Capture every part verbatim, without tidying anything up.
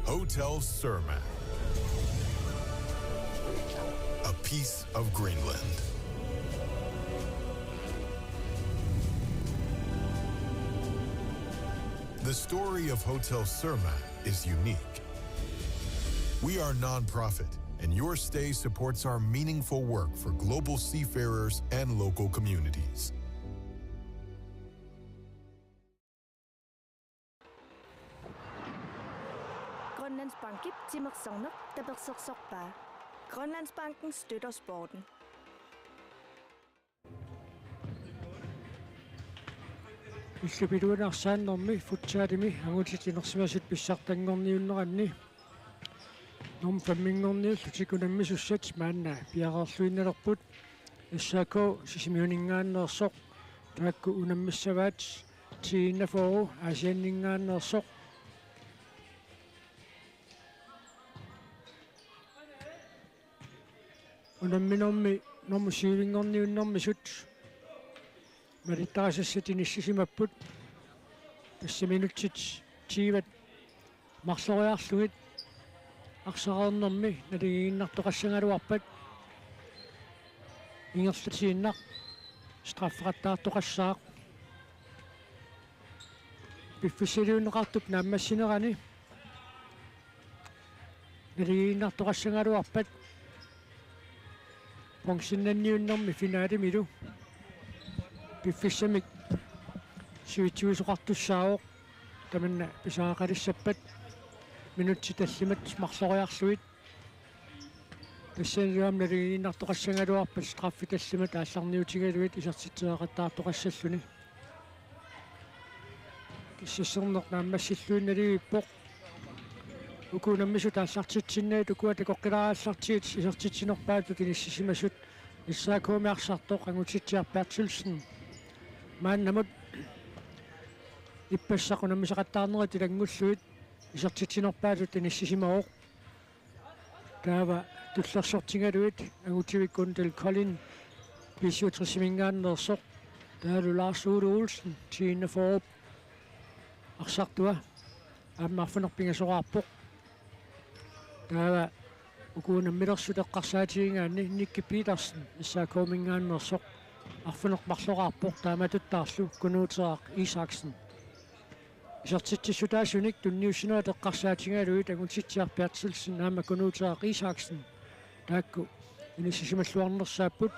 Hotel Surma. A piece of Greenland. The story of Hotel Surma is unique. We are non-profit, and your stay supports our meaningful work for global seafarers and local communities. Grønlandsbankip timersorneq tapersersorpaa. Grønlandsbanken støtter sporten. Illup iluani arsaannermi futsalimi angutit inersimasut pissartanngorniunneranni nummer femminngorniullutik unammisussat maanna piareerluinnalerput. S A K Sisimiuninngaanneersoq taakku unammissavaat, T enogfyrre Aasianninngaanneersoq. Unamminermi nummer syvinngorniunnermisut malittarisassat inissisimapput. Tassa minutsit tyve marloriarlugit arsaarnermi naligiinnartoqassagaluarpat ingerlatiinnaq straffeqattaartoqassaaq. Piffissaliunneqartup naammassinerani naligiinnartoqassagaluarpat bronzennanniunnermi finalemilu piffissamik sivitsuisoqartussaavoq, tamanna pisariaqalissappat minutsit tallimat marloriarlugit. Tassanilu aamma naligiinnartoqassagaluarpat straffit tallimat aallarniutigalugit isertitseqattaartoqassalluni. Kissasserneq naammassilluinnarpoq. Uku unammisut aallartitsinnagit ukua takoqqilaarallartigit isertitsinerpaatut inissisimasut S A K-mi arsartoq Angutitsiaq Berthelsen. Maannamut ippassaq unammisaqattaarnerit ilanngullugit isertitsinerpaatut inissisimavoq. Taava tullersortigalugit angutivikkut Del Collin B syvogtres-iminngaanneersoq. Taavalu Lars Ole Olsen T enogfyrre arsartua aamma arfineq pingasoqarpoq. Taava uku unammilersut eqqarsaatigigaanni Nicky Petersen S A K-minngaanneersoq arfineq marloqarpoq, taamatuttaarlu Kunuuteeraq Isaksen. Isertitsissutaasunik tunniussinerit eqqarsaatigalugit Angutitsiaq Berthelsen aamma Kunuuteeraq Isaksen taakku inissisimalluarnersaapput.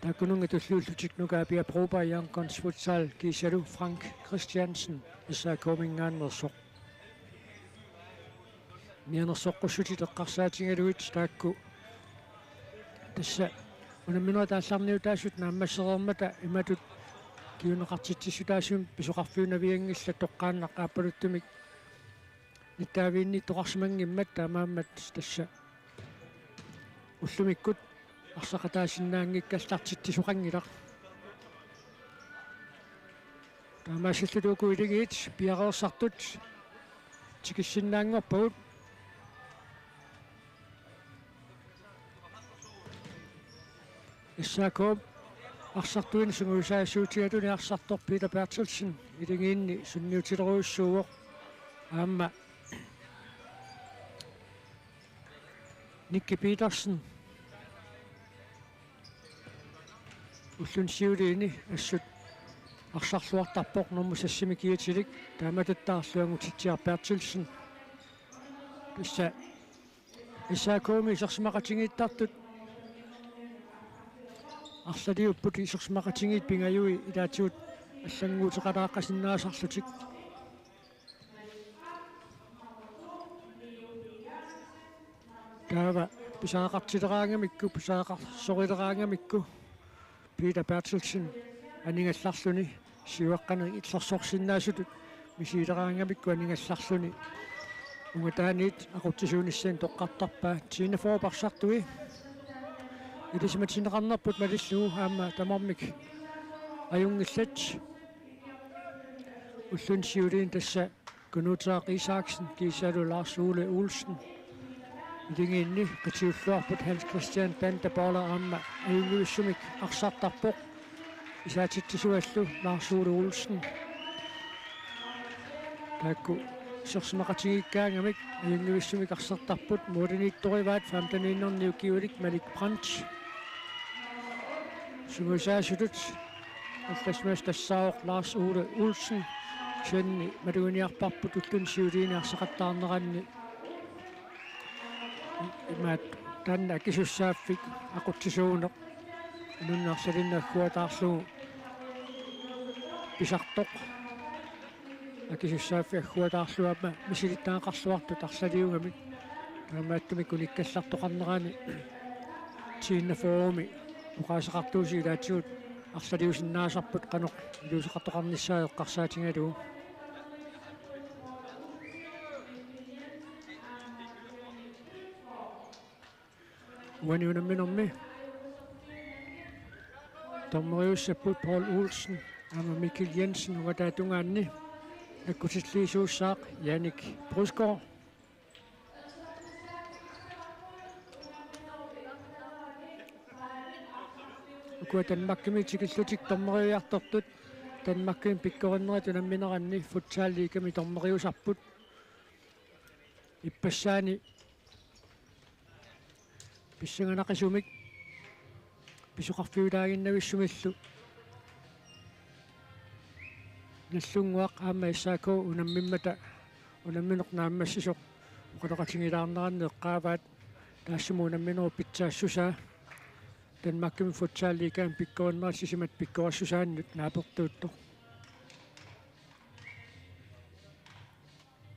Taakkununnga tulliullutik Nuka Apia Broberg, Young Guns Futsal, kiisalu Frank Christiansen S A K-minngaanneersoq. Mianersoqqussutit eqqarsaatigalugit taakku tassa unamminerit aallarniutaasut naammassereermata imatut kinguneqartitsissutaasumik pisoqarfiunavianngillat toqqaannaq aappaluttumik nittaaviinniittoqarsimanngimmat, taamaammat tassa ullumikkut arsaqataasinnaanngikkallartitsisoqanngilaq. Taamaasillutalu uku iligiit piareersartut tikissinnaanngorpagut. S A K arsartuini sungiusaasuutigaluni arsartoq Peter Berthelsen iligiinni sunniutilerujussuuvoq. Aamma Nicky Petersen ulluni siuliini assut arsarluartarpoq nummer seksimik kiatilik, taamatuttaarlu Angutitsiaq Berthelsen. Tassa S A K-mi isersimaqatigiittartut arlaliupput, isersimaqatigiit pingajui ilaatigut allannguuteqalaaqqasinnaasarlutik. Taava pisariaqartileraangamikku, pisariaqarsorileraangamikku Peter Berthelsen aningallarluni siuaqqaneq illersorsinnaasutut misiileraangamikku aningallarluni ungataaniit aqutsisuunissaanut toqqartarpaa. T enogfyrre arsartui ilisimatinneqarnerput malillugu aamma tamarmik ajunngillat. Ulluni siuliini tassa Kunuuteeraq Isaksen kiisalu Lars Ole Olsen. Iligiinni qitiulluarput Hans Christian Bente Boller aamma ajunngivissumik arsartarpoq. Isaatitsisuallu Lars Ole Olsen. Taakku Isersimaqatigiikkaangamik ajunngivissumik arsertarput, målimiittorivaat femteniinnarnik ukiulik Malik Brandt. Sungiusaasutut allassimasut tassaavoq Lars Ole Olsen, kisianni maluginiarparput ulluni siuliini arsaqattaarneranni. Imaat taanna akisussaaffik aqutsisuuneq, inunnut arlalinnik agguataarlugu pisartoq. Akisussaaffik agguataarlugu aamma misilittagaqarluartut arlaliugamik. Taamaattumik unikkallartoqarnerani T enogfyrremi oqaaseqartuusi ilaatigut arlaliusinnaasarput qanoq iliuuseqartoqarnissaa eqqarsaatigalugu. Uani unamminermi dommeriussapput Paul Olsen aamma Mikkel Jensen, ungataatungaanni nakkutilliisuussaaq Jannik Brusgaard. Ukua Danmarkimi tikillutik dommeriartortut, Danmarkimi pikkorinnerit unammineranni futsalliigami dommeriusarput. Ippassaani pissanganaqisumik pisoqarfiulaaginnavissumillu Nagdlunguaq aamma S A K unammimmata unammineq naammassisoq oqaloqatigilaarneranni eqqaavaat taassuma unamminerup pitsaassusaa Danmarkimi futsalliigaami pikkorinnerat sisamat pikkorissusaannut naapertuuttoq.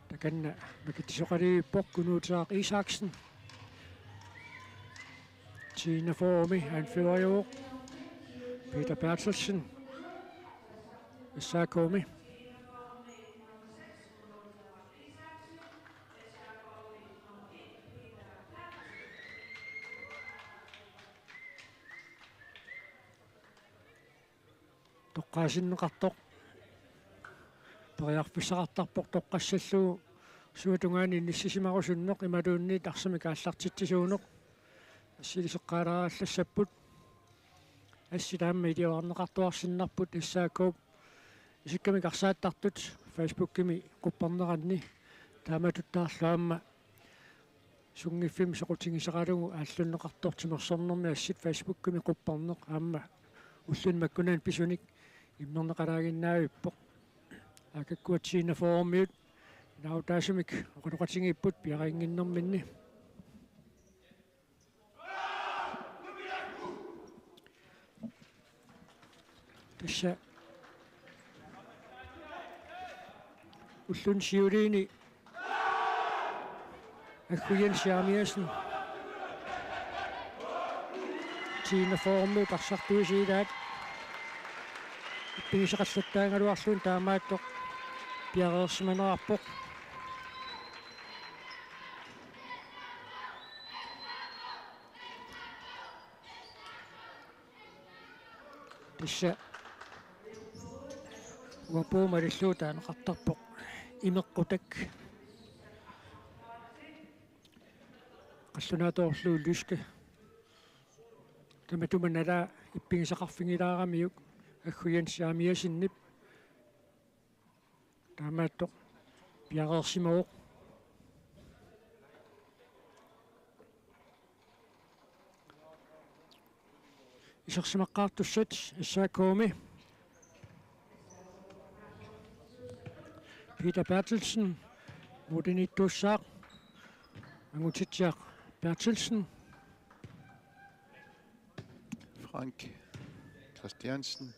Takanna makitsisoqalivippoq Kunuutaaq Isaksen. T enogfyrremi anføreriuvoq Peter Berthelsen S A K-mi. Toqqaasinneqartoq periarfissaqartarpoq toqqassallugu suatungaani inissisimarusunneq imaluunniit arsamik aallartitsisuuneq. Assiliseqqaalaarallassapput. Assit aamma iliorarneqartuarsinnarput S A K-p isikkamik arsaattartut Facebookimi qupperneranni. Taamatuttaarlu aamma sunngiffimmi soqutigisaralugu aallunneqartoq timersornermi assit Facebookimi qupperneq aamma ulluni makkunani pisunik immerneqalaaginnaavippoq. Aakakkua T enogfyrremiut inaarutaasumik oqaloqatigiipput piarinnginnerminni. Tassa ulluni siuliini Aggu Jens Jeremiassen T enogfyrremiut arsartuisilaat ippigisaqallattaagaluarlugu taamaattoq piareersimanerarpoq. Tassa uagut malillugu taaneqartarpoq imeqqutak. Qallunaatoorlugu Lyske. Tamatuma nalaa ippigisaqarfigilaaramiuk Aggu Jens Jeremiassenip. Taamaattoq piareersimavoq. Isersimaqqaartussat S A K-mi. Peter Berthelsen, målimiittuussaaq, Angutitsiaq Berthelsen. Frank Christiansen.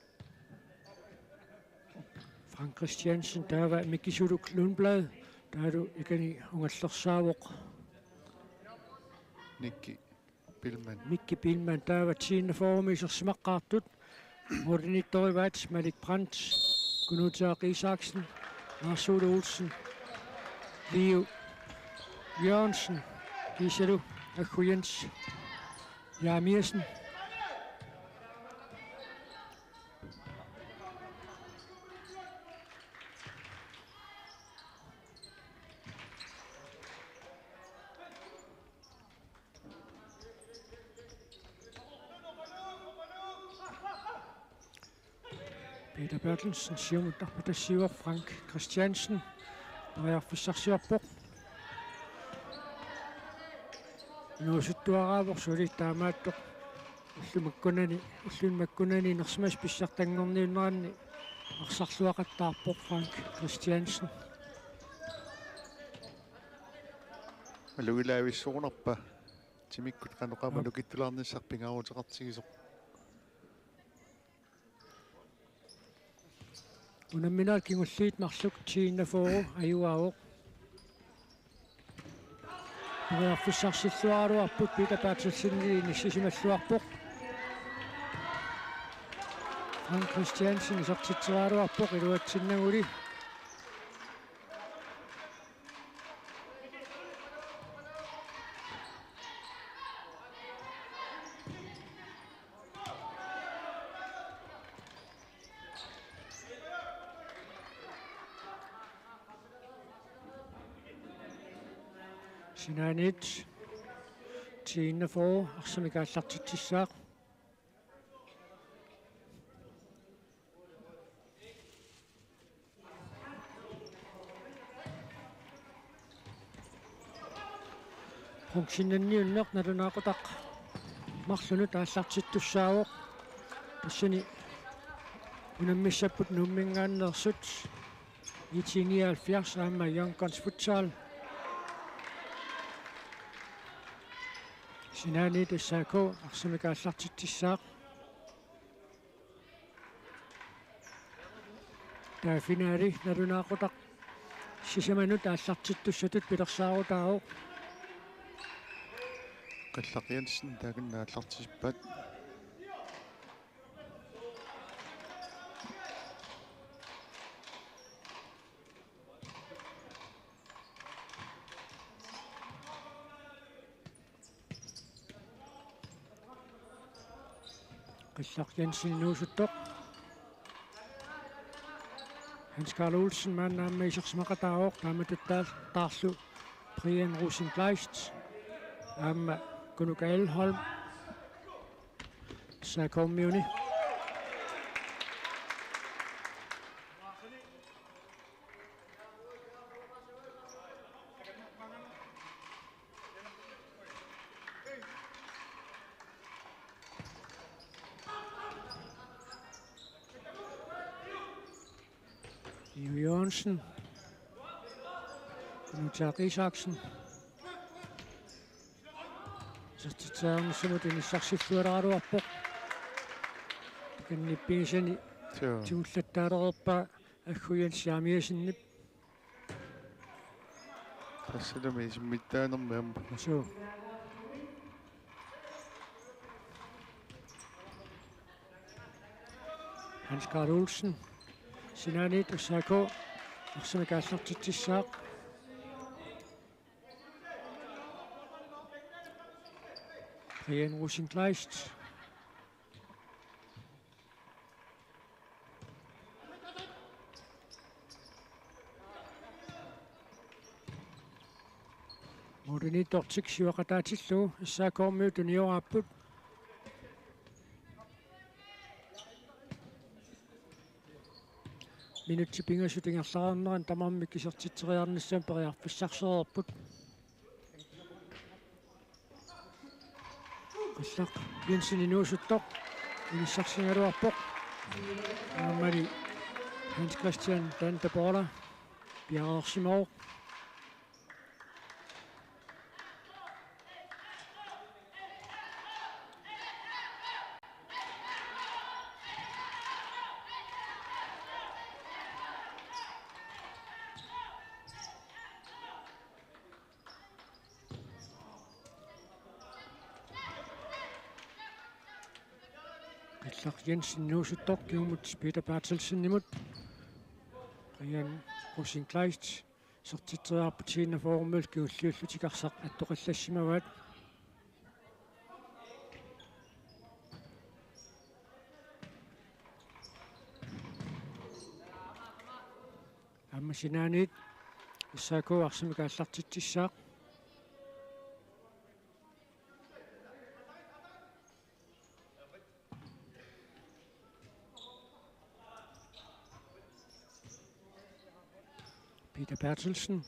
Frank Christiansen, taava Mikki Suluk Lundblad, taavalu ikani ungallersaavoq. Nikki Biilmann. Mikki Biilmann, taava T enogfyrremi isersimaqqaartut. Målimiittorivaat Malik Brandt, Kunuutaaq Isaksen, Lars Ole Olsen, Liu Jørgensen, kiisalu Aggu Jens Jeremiassen. Peter Berthelsen, siumut arpatassiivoq Frank Christiansen. Periarfissarsiorpoq. Inuusuttuaraavoq suli taamaattoq. Ullumi makkunani, ullumi makkunani inersimasut pissartanngorniunneranni arsarluaqattaarpoq Frank Christiansen. Malugilaavissuunarpa timikkut qanoq aamma Aap. nukittulaarnissaq pingaaruteqartigisoq. Unamminerit kingulliit marluk ti enogfyrre ajugaavoq. Periarfissarsilluaraluarput Peter Berthelsenip inissisimalluarpoq. Frank Christiansen isertitseraluarpoq iluatsinnaguli. Sinaaniit ti enogfyrre arsamik aallartitsissaaq. Bronzeniunneq nalunaaqutaq marlunut aallartittussaavoq. Tassani unammissapput Nuumminngaanneersut I T nioghalvfjerds aamma Young Guns Futsal. Sinaaniit S A K arsamik aallartitsissaaq. Taava finaali nalunaaqutaq sisamanut aallartittussatut pilersaarutaavoq. Qillaq Jensen taakkunannga aallartisippaat. Qillaq Jensen inuusuttoq. Hans Karl Olsen maanna aamma isersimaqataavoq, taamatuttaarlu Brian Rosenkleist aamma Kunuk Aelholm. S A K-miuni. Iu Jørgensen. Nujaak Isaksen. Isertitseriarnissamut inissarsillualeraluarpoq. Takanna pigisani Joo. tigullattaalereerpaa Aggu Jens Jeremiassenip. Tassalumi isummiittaanermi aamma. Suu. Hans Karl Olsen. Sinaaniit S A K. Arsamik aallartitsissaaq. Brian Rosenkleist. Morten Dortik siuaqataatillugu S A K-miut tunioraapput. Minutsit pingasut ingerlareerneranni tamarmik isertitseriarnissamut periarfissarsereerput. Qillaq Jensen inuusuttoq inissarsigaluarpoq. Aammali Hans Christian Tantebola piareersimavoq. Qillaq Jensen inuusuttoq kingumut Peter Berthelsenimut. Brian Rosenkleist isertitseriarput, siinafoorumil kingulliullutik arsaq attoqallassimavaat. Aamma sinaaniit S A K arsamik aallartitsissaaq. P Peter Berthelsen.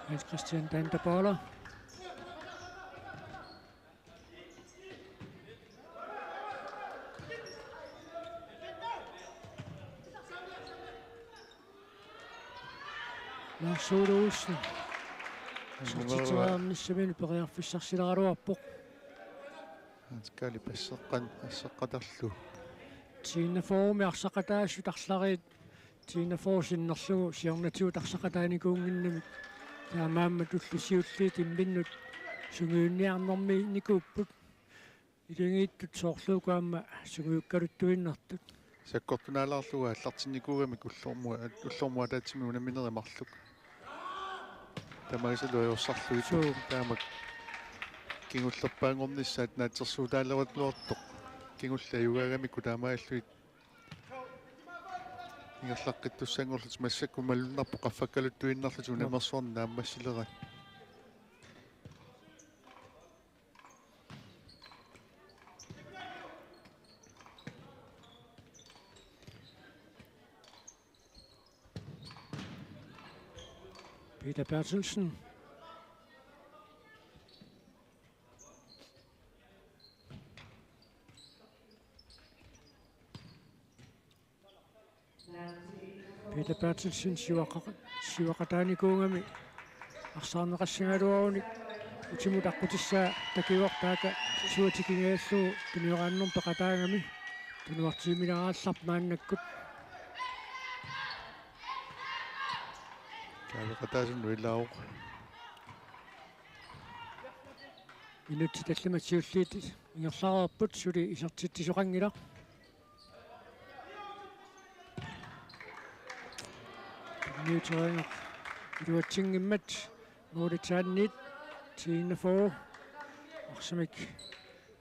Hans Christian Danterboller. Lars Ole Olsen. Isertitseriarnissaminnut periarfissarsileraluarpoq. Hans Kaali passeqqan asseqqatarlu. Tiinnafoorumi arsaqataasut arlariit tiinnafoor sinnerlugu siornatigut arsaqataanikuunnginnamik. Taamaammat ullut siulliit imminnut sungiunniarnermiinnikuupput. Ilingiittut soorluuku aamma sungiukkaluttuinnartut. Sakkortunaalaarlugu aallartinnikuugamik ullormut, ullormut ataatsimik unamminerit marluk. Tamaasalu ajorsarlugit. Suu. Taamak kingullerpaanngornissaat naatsorsuutaalerluartoq. Kingulleq ajugaagamikku taamaallugit. Ingerlaqqittussanngorlutik massakkut malunnarpoq qaffakkaluttuinnarlutik. Joo. Unammersuarnik naammassilerat. Peter Berthelsen. Peter Berthelsen siuaqa-, siuaqataanikuugami arsaarneqassagaluarunik utimut aqqutissaa takivoq taaka suatikingajallugu tunioraannermut peqataagami tunuartiimileraallap maannakkut. Kaaveqataasunut ilaavoq. Minutsit tallimat siulliit ingerlareerput, suli isertitsisoqanngilaq. Niuterineq iluatsinngimmat, målitsaanniit tiinnafoor arsamik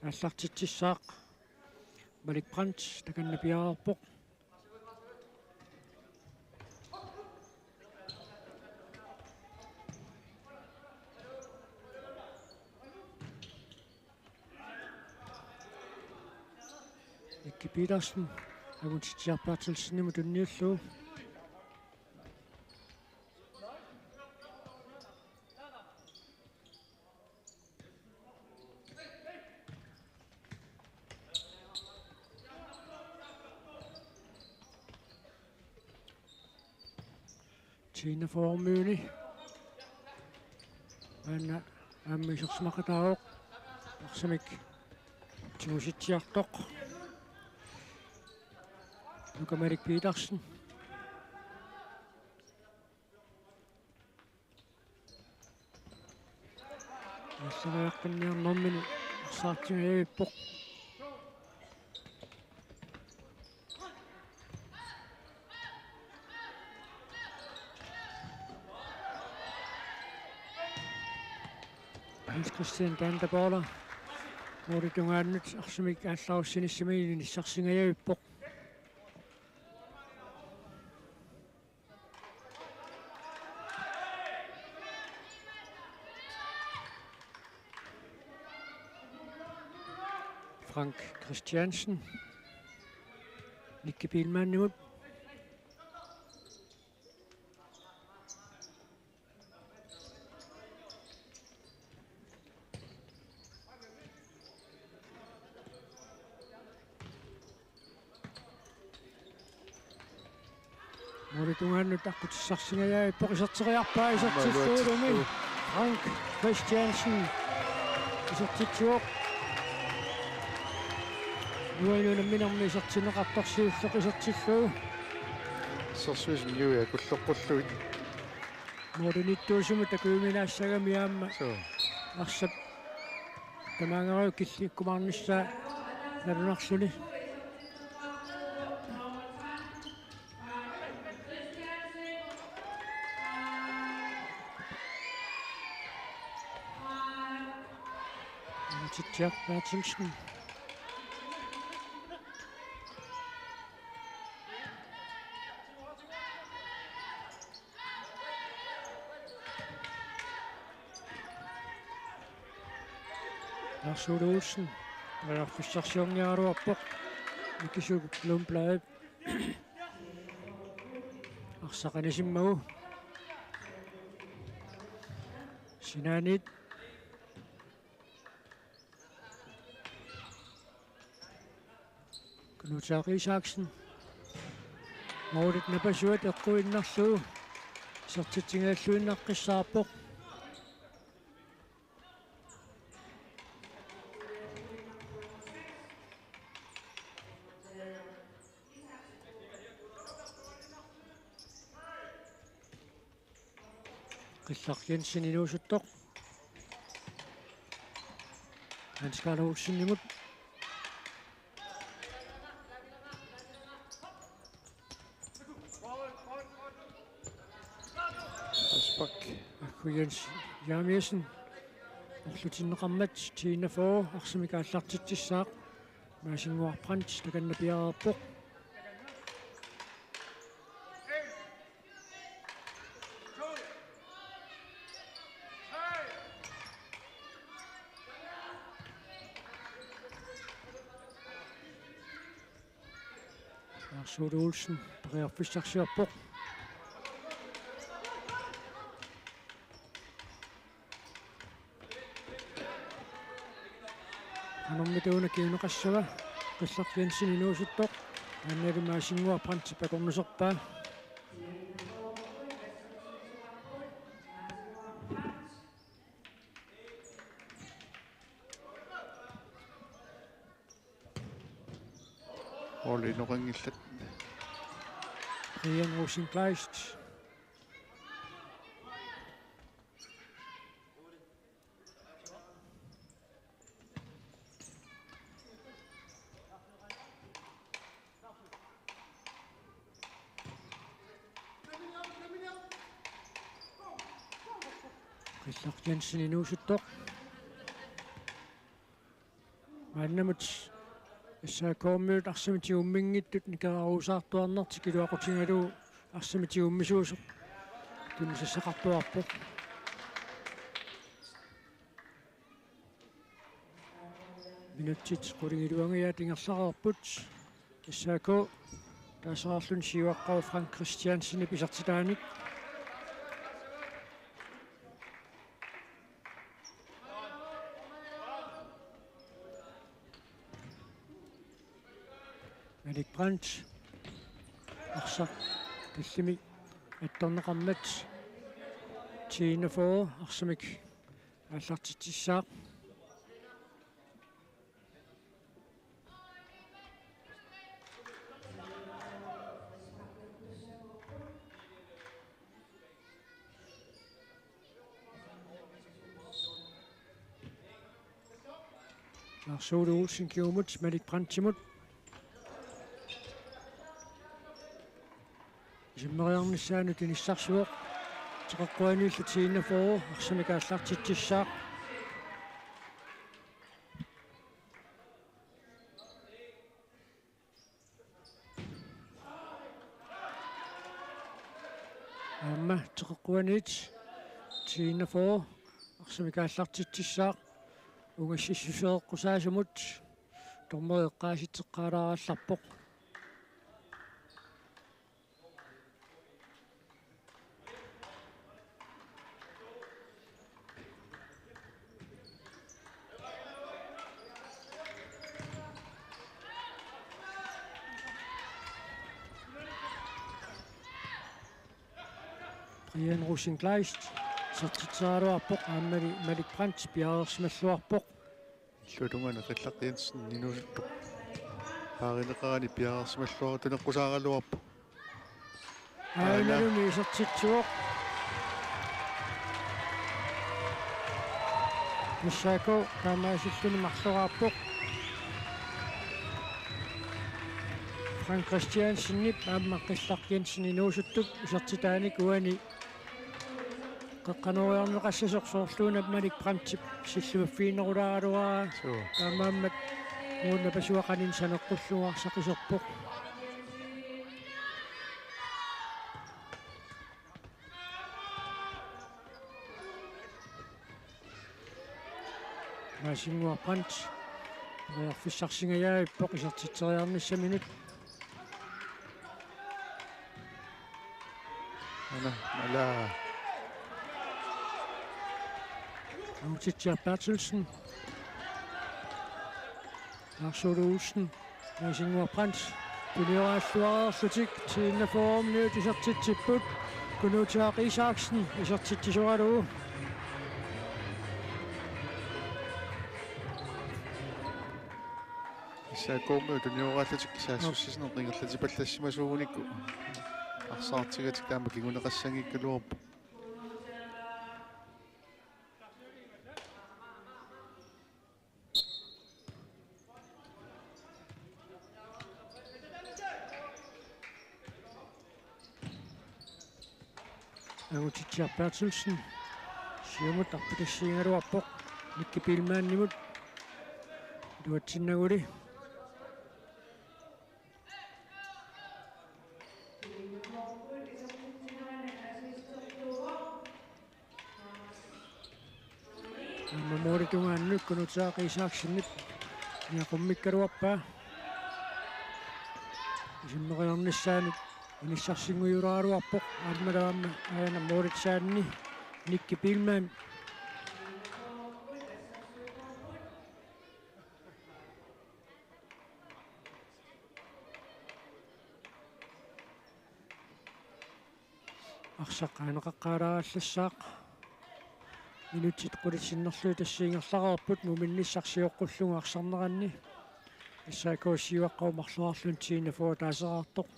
aallartitsissaaq. Malik Brandt takanna piareerpoq. Nicky Petersen, Angutitsiaq Berthelsenimut tunniullugu. Tiinnafoormiuni. Maanna aamma isersimaqataavoq. Arsamik tigusitsiartoq. Nuka Malik Petersen. Ingerlariaqqinniarnermini arsaartingajavippoq. Hans Christian Danterboller. Målip tungaanut arsamik aallarussinissaminik inissarsingajavippoq. Frank Christiansen. Nicky Biilmannimut. Målip tungaanut aqqutissarsingajaat, iserteriarpaa isertillugu. Aamma iluatsillugu. Frank Christiansen isertitsivoq. Nuannu namminermi isertinneqartarsiulleq isertillugu. Sorsuisum niuiaq ulloqqullugit. Målinittuusumut takujuminaassagami aamma. Suu. Arsap tamaangarujuk killikkumaarnissaa nalunarluni. Angutitsiaq Berthelsen. Lars Ole Olsen, periarfissarsiorniaraluarpoq. Nikisuk Lundblad. Arsaq anisimmagu. Sinaaniit. Knuutaaq Isaksen. Målit napasuat eqquinnarlugu. Isertitsigalluinnaqqissaarpoq. Qillaq Jensen inuusuttoq. Hans Karl Olsenimut. Asbak. Akku Jens Jeremiassen. Ullutinneqarmat T enogfyrre arsamik aallartitsissaaq. Maasinnguaq Brandt takanna piareerpoq. Lars Ole Olsen periarfissarsiorpoq. Qanormita una kinguneqassava? Qillaq Jensen inuusuttoq. Aannali Maasinnguaq Brandtip akornuserpaa. Måli inoqanngillat. Brian Rosenkleist. Qillaq Jensen inuusuttoq. Maannamut S A K-miut arsamik tigumminngittut nikeraarusaartuarnertik iluaqutigalugu arsamik tigummisuusoq tunisassaqartuarpoq. Minutsit qulingiluangajaat ingerlareerput. S A K taaseraarluni siuaqqavoq Frank Christiansenip isertitaanik. Malik Brandt. Arsaq tallimik attorneqarmat T enogfyrre arsamik aallartitsissaaq. Lars Ole Olsen kingumut Malik Brandtimut. Isummereernissaanut inissarsivoq. Teqeqquaniillu T enogfyrre arsamik aallartitsissaaq. Aamma Teqeqquaniit T enogfyrre arsamik aallartitsissaaq. Ungassissuseeqqusaasamut dommeri eqqaasitseqqaalaallarpoq. Brian Rosenkleist isertitseraluarpoq, aammali Malik Brandt piareersimalluarpoq. Illuatungaani Qillaq Jensen inuusuttoq paarineqarani piareersimalluartuneqqusaaraluarpoq. Aajuna isertitsivoq. S A K taamaasilluni marloraarpoq. Frank Christiansenip aamma Qillaq Jensen inuusuttup isertitaanik uani qeqqanooriarneqassasoq soorluuna Malik Brandtip sillimaffiginerulaaraluaraa. Suu. Taamaammat uunga napasuaqanin saneqqullugu arsaq iserpoq. Maasinnguaq Brandt. Periarfissarsingajaappoq isertitseriarnissaminut. Ana, ala. Angutitsiaq Berthelsen. Lars Ole Olsen. Naasinnguaq Brandt. Tunioraarluareerlutik. T-41-miut isertitsipput. Kunuutaaq Isaksen isertitsisoralugu. S A K-miut tunioraallutik saassussineq ingerlatipallassimasuugunikku. Arsaartigatik taama kinguneqassanngikkaluarpoq. Angutitsiaq Berthelsen. Siumut arpatassiigaluarpoq. Nicky Biilmannimut. Iluatsinnaguli. Aamma målip tungaanut Kunuutaaq Isaksenip niaqummikkaluarpaa. Isimmereernissaanut inissarsinnguulaaraluarpoq aamma taama aana målip saanni Nicky Biilmann. Arsaq aaneqaqqaalaarallassaaq. Minutsit qulit sinnerlugit tassa ingerlareerput muminnissaq sioqqullugu arsarneranni. S A K siuaqqagu marloriarluni T-41 taaseraartoq.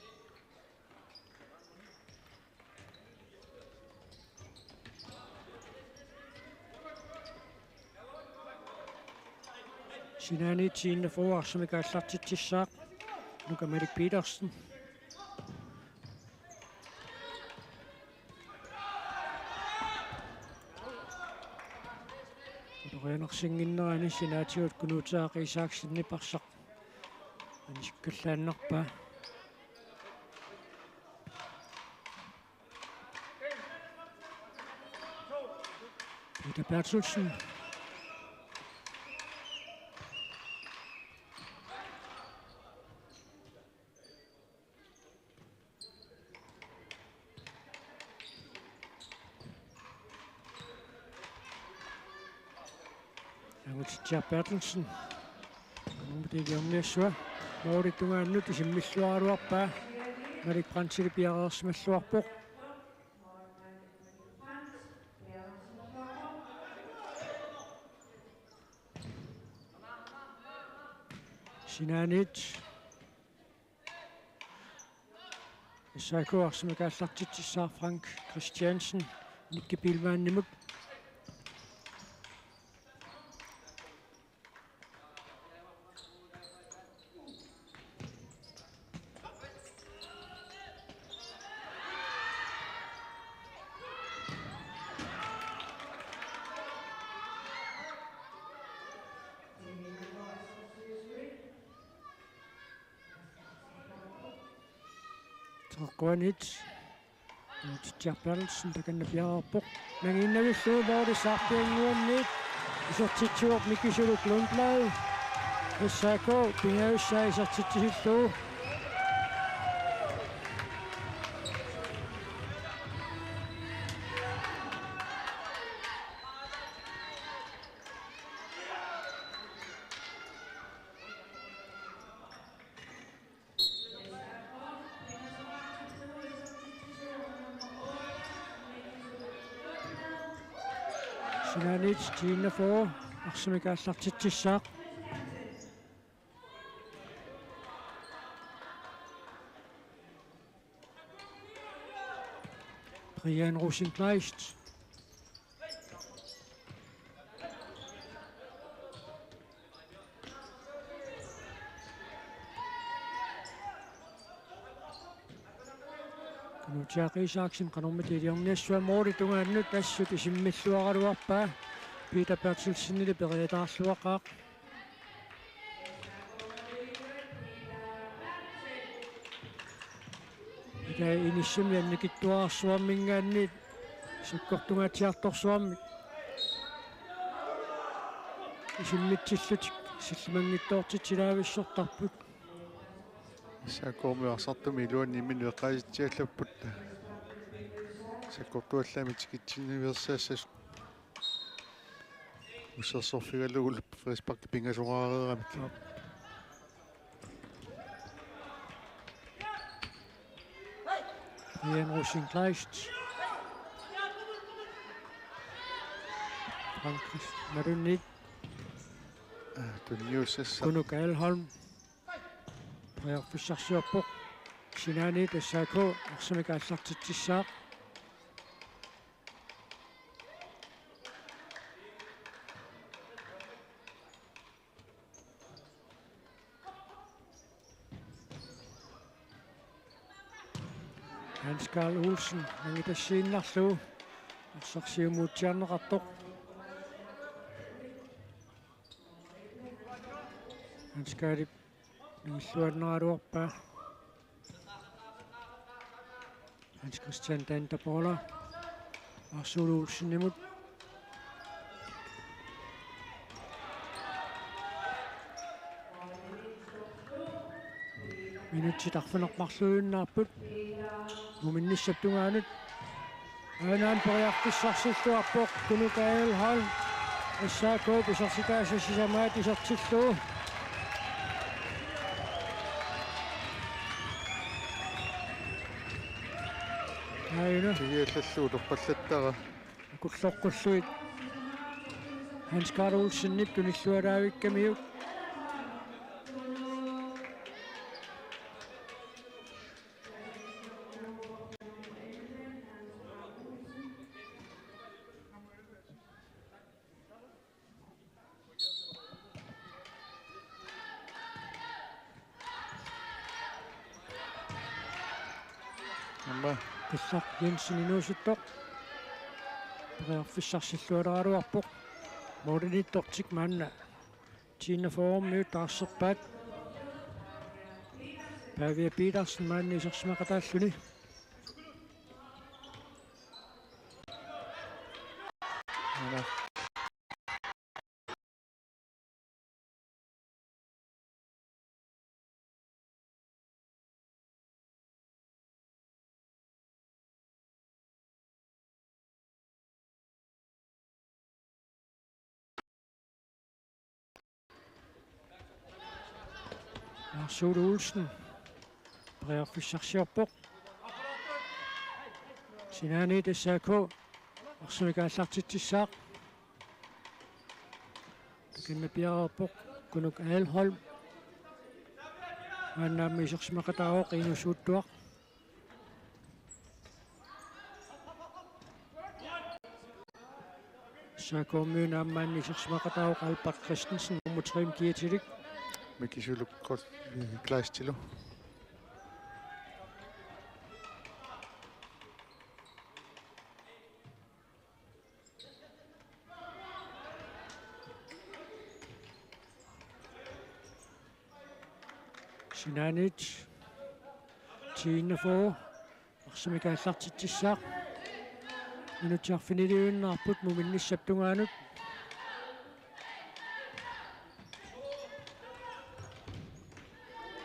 Sinaaniit T-41 arsamik aallartitsissaaq. Nuka Malik Petersen. Ulorianarsinnginnerani sinaatigut Kunuutaaq Isaksenip arsaq anisikkallaannarpaa. Peter Berthelsen. Angutitsiaq Berthelsen. Qanormita iliorniassava. Målip tungaanut isimmilluaraluarpaa. Malik Brandtip piareersimalluarpoq. Sinaaniit. S A K arsamik aallartitsissaaq Frank Christiansen, Nicky Biilmannimut. Teqeqquaniit. Angutitsiaq Berthelsen takanna piareerpoq. Nangiinnavillugu målip saarpiannguaniit isertitsivoq Mikki Suluk Lundblad. S A K pingajussaa isertitsisillugu. Sinaaniit T-41 arsamik aallartitsissaaq. Brian Rosenkleist. Kunuutaaq Isaksen qanormita iliorniassava, målip tungaanut assut isimmilluaraluarpaa. Peter Berthelsenili periataarluaqaaq. Ila inissami annikitsuararsuarmiingaanniit sakkortungaatsiartorsuarmik isimmitsillutik sillimanngitsoortitsilaavissortarput. S A K-mi arsartumik iluanni imminut eqqaasitsiallapput. Sakkortuallaamik tikitsinniveersaassasut. Ussersorfigalugu frispark pingasoqareeramik. Ian Rosenkleist. Frankrig. Marunit. Tunniussassaaq. Kunuk Adelholm. Periarfissarsiorpoq. Sinaaniit S A K arsamik aallartitsissaaq. Hans Karl Olsen, angitassiinnarlugu. Arsaq siumuutsiarneqartoq. Hans Karlip nangilluannaraluarpaa. Hans Christian Dantapola. Lars Ole Olsenimut. Minutsit arfineq-marluinnaapput. Muminnissap tungaanut. Aanaam periarfissarsilluarpoq Kunuk Adelholm. S A K pisorsitaasa sisamaat isertillugu. Aajuna. Tigiallallu utorpallattara. Akulloqqullugit Hans Karl Olsenip tunillualaavikkamiuk. Aamma. Qillaq Jensen inuusuttoq. Periarfissarsillualeraluarpoq. Målimiittortik maanna. Tiinna formiut taarserpaat. Pavia Petersen maanna isersimaqataalluni. Aana. Lars Ole Olsen. Periarfissarsiorpoq. Sinaaniit S A K arsamik aallartitsissaaq. Takanna piareerpoq Kunuk Adelholm. Maanna aamma isersimaqataavoq Inus Uuttuaq. S A K-miuna aamma maanna isersimaqataavoq Albert Christensen nummer tre-mik kiatilik. Miki Suluk Kol-, Kleistilu. Sinaaniit. Tiinna for. Arsamik aallartitsissaaq. Minutsit arfiniliinnaapput muminnissap tungaanut.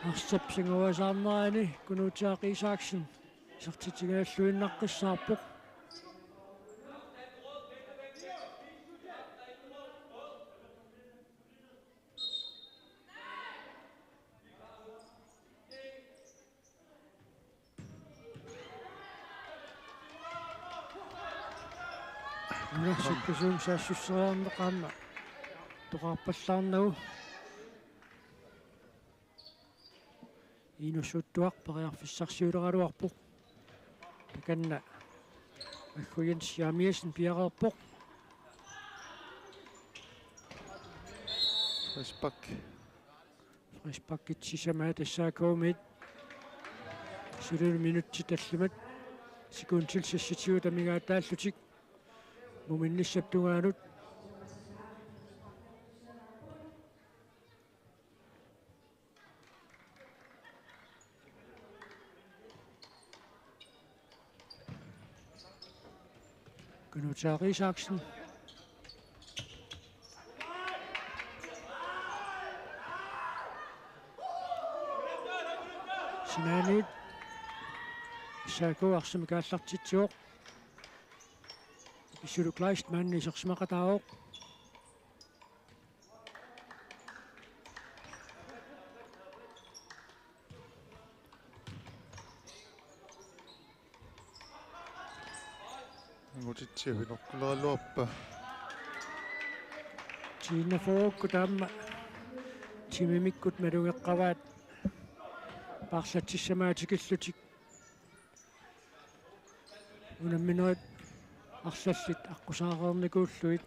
Arsap singuasaarnerani Kunuutaaq Isaksen isertitsingajalluinnaqqissaarpoq. Una sukkasuumik saassusseriarneq aamma toqarpallaarnagu. Inus Uuttuaq periarfissarsiuleraluarpoq. Takanna Aggu Jens Jeremiassen piareerpoq. Frispark. Frisparkit sisamaat S A K-miit. Suli minutsit tallimat sekundit seksogtyve amigaataallutik. Muminnissap tungaanut. Kunuutaaq Isaksen. Aaniit S A K arsamik aallartitsivoq. Isuluk Kleist maanna isersimaqataavoq. Angutitsia pineqqulaaraluarpaa. Tiinnaforukkut taama timimikkut malugeqqavaat paarlatsissamaat tikillutik. Unamminerit arlallit aqqusaareernikuullugit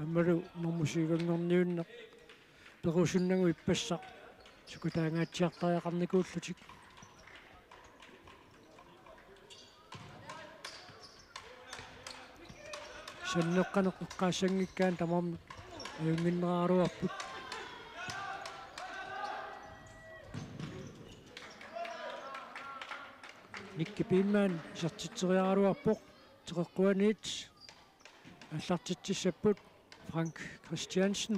aammalu normu syv-nngorniunneq perusunnagu ippassaq sukataangaatsiartariaqarnikuullutik. Sanneqqaneq eqqaassanngikkaanni tamarmik ajunnginneraraluarput. Nicky Biilmann isertitseriaraluarpoq, Teqeqquaniit aallartitsissapput Frank Christiansen.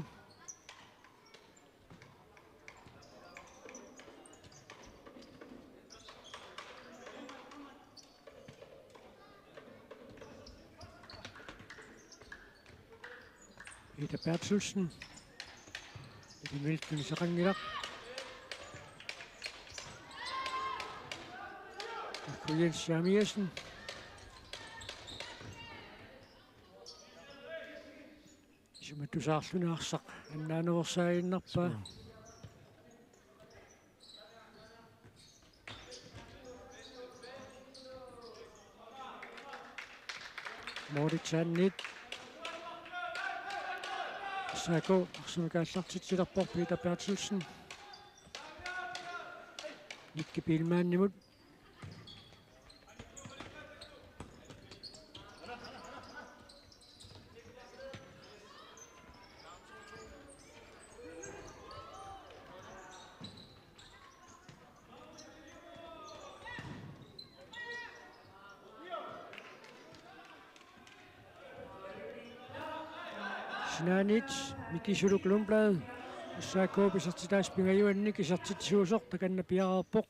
Peter Berthelsen. Eddie Milton iseqanngilaq. Taakku Jens Jeremiassen. Isumatusaarluni arsaq annaanerorsaaginnarpaa. Suu. Moritz Sandit. S A K arsamik aallartitsilerpoq, Peter Berthelsen. Nicky Biilmannimut. Sinaaniit Miki Suluk Lundblad. S A K-p isertitaasa pingajuannik isertitsisuusoq takanna piareerpoq.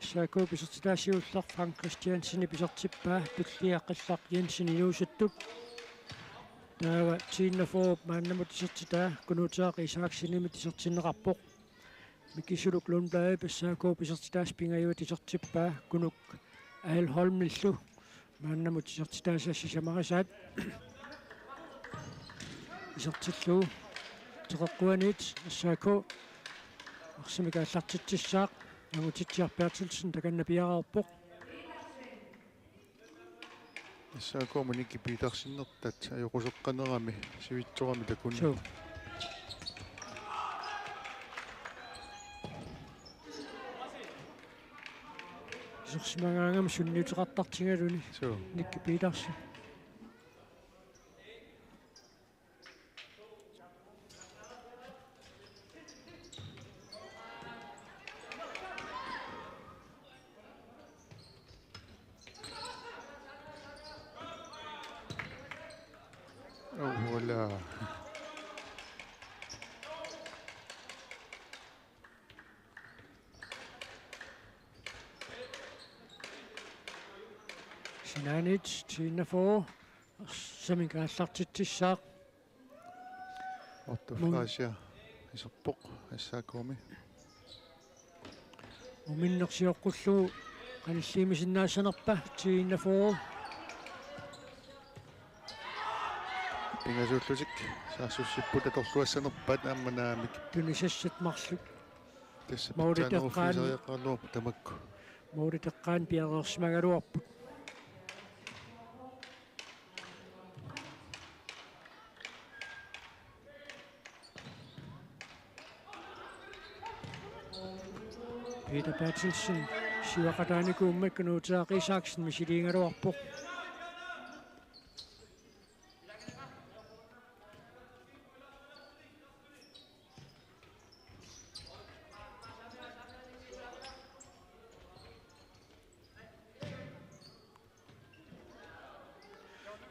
S A K-p isertitaa siulleq Frank Christiansenip isertippaa, tullia qillaq Jensen inuusuttup. Taava T-41-p maannamut isertitaa Kunuutaaq Isaksenimit isertinneqarpoq. Miki Suluk Lundbladip S A K-p isertitaasa pingajuat isertippaa Kunuk Aal Holmillu. Maannamut isertitaasa sisamarisaat. Isertillugu Teqeqquaniit S A K arsamik aallartitsissaaq, Angutitsiaq Berthelsen takanna piareerpoq. S A K-mut Nicky Petersenertat ajoquseqqanerami sivitsorami takuneq. Suu. Isersimagaangami sunniuteqartartigaluni. Suu. Nicky Petersen. Oh, voilà. Sinaaniit T-41 arsamik aallartitsissaaq. Otto Mun- Frasia iserpoq S A K-mi. Muminneq sioqqullugu qanilliimisinnaassanerpa T-41. Pingasuullutik saassussipput atorluassanerpaat aamma naamik. Tunisassat marluk. Tassa Mauli pitsaanut Teqqaan. Uffiisariaqaraluarput tamakku. Mauli Teqqaan piareersimagaluarput. Peter Berthelsen siuaqataanikuummat Kunuutaaq Isaksen misiliigaluarpoq.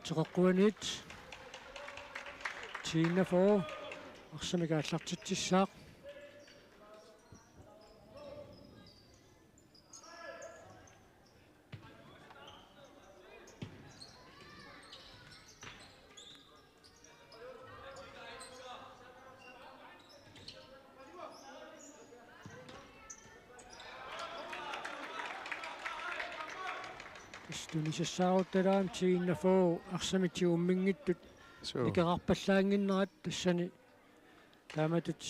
Teqeqquaniit T-41 arsamik aallartitsissaaq. Tassa tunisassaaruttarami T enogfyrre arsamik tigumminngitsut. Suu. Nikerarpallaannginnerat tassani taamatut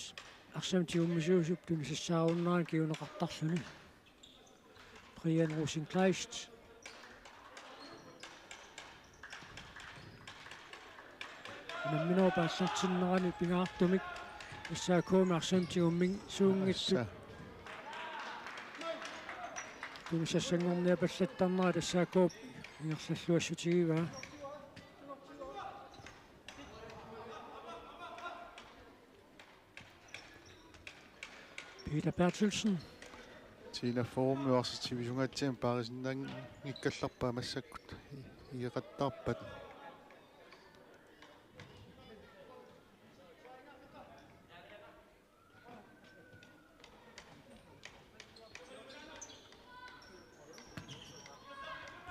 arsamik tigummisuusup tunisassaarunnerani kinguneqartarluni. Brian Rosenkleist. Unamminerup aallartinnerani pingaartumik S A K-mi arsamik tigumminngitsuunngitsut. Tassa. Tunisassanngorniapallattarnerat S A K-p ingerlalluassutigivaa. Peter Berthelsen. T enogfyrre-mi arsaq sivisugaatsimik paarisinnaanngikkallarpaa massakkut igeqattaarpat.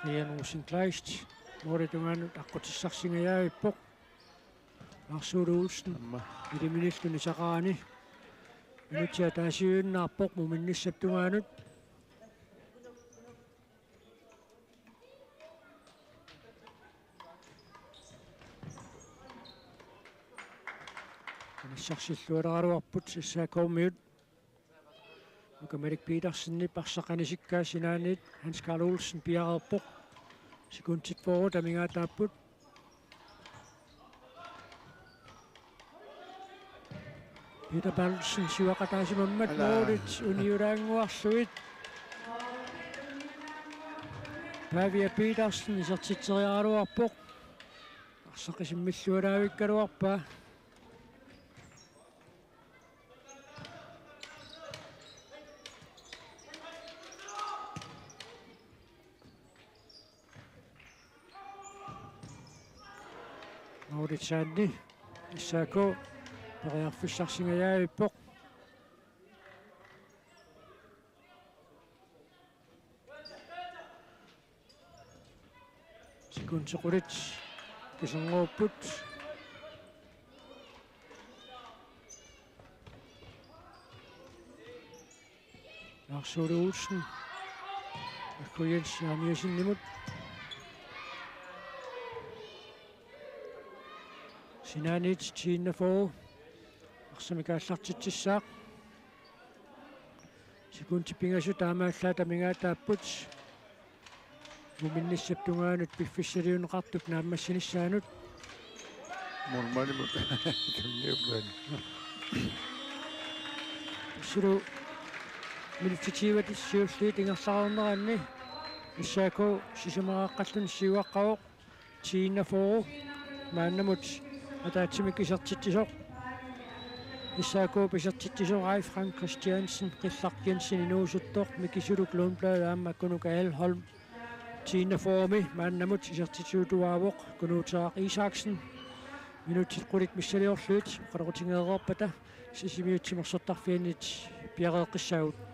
Brian Rosenkleist. Målip tungaanut aqqutissarsingajaavippoq. Lars Ole Olsen. Aamma. Iliminillu nisaqarani. Minutsit ataasiinnarpoq muminnissap tungaanut. Anissarsillualeraluarput S A K-miut. Nuka Malik Petersenip arsaq anisikkaa sinaaniit Hans Karl Olsen piareerpoq. Sekundit fyrre amigaataapput. Peter Berthelsen siuaqataasimammat Ala. Målit uniulaannguarlugit. Pavia Petersen isertitseriaraluarpoq. Arsaq isimmillualaavikkaluarpaa. Målitsaanni S A K periarfissarsingajaavippoq. Sekundit qulit kisernguupput. Lars Ole Olsen. Akku Jens Jeremiassenimut. Sinaaniit T enogfyrre. Arsamik aallartitsissaaq. Sekundit pingasut taamaallaat amigaataapput. Muminnissap tungaanut piffissaliunneqartup naammassinissaanut. Målmandimut tunniuppaat. Sulu minutsit tyve siulliit ingerlareerneranni S A K sisamaraqqalluni siuaqqavoq. T enogfyrre maannamut ataatsimik isertitsisoq. S A K-p isertitsisoq Aaja Frank Christiansen, Qillaq Jensen inuusuttoq, Miki Suluk Lundblad aamma Kunuka Elholm. T enogfyrre-mi maannamut isertitsisuutuaavoq Kunuuteeraq Isaksen. Minutsit qulit missiliorlugit oqaloqatigeereerpata Sisimiut timersortarfiannit piareeqqissaagut.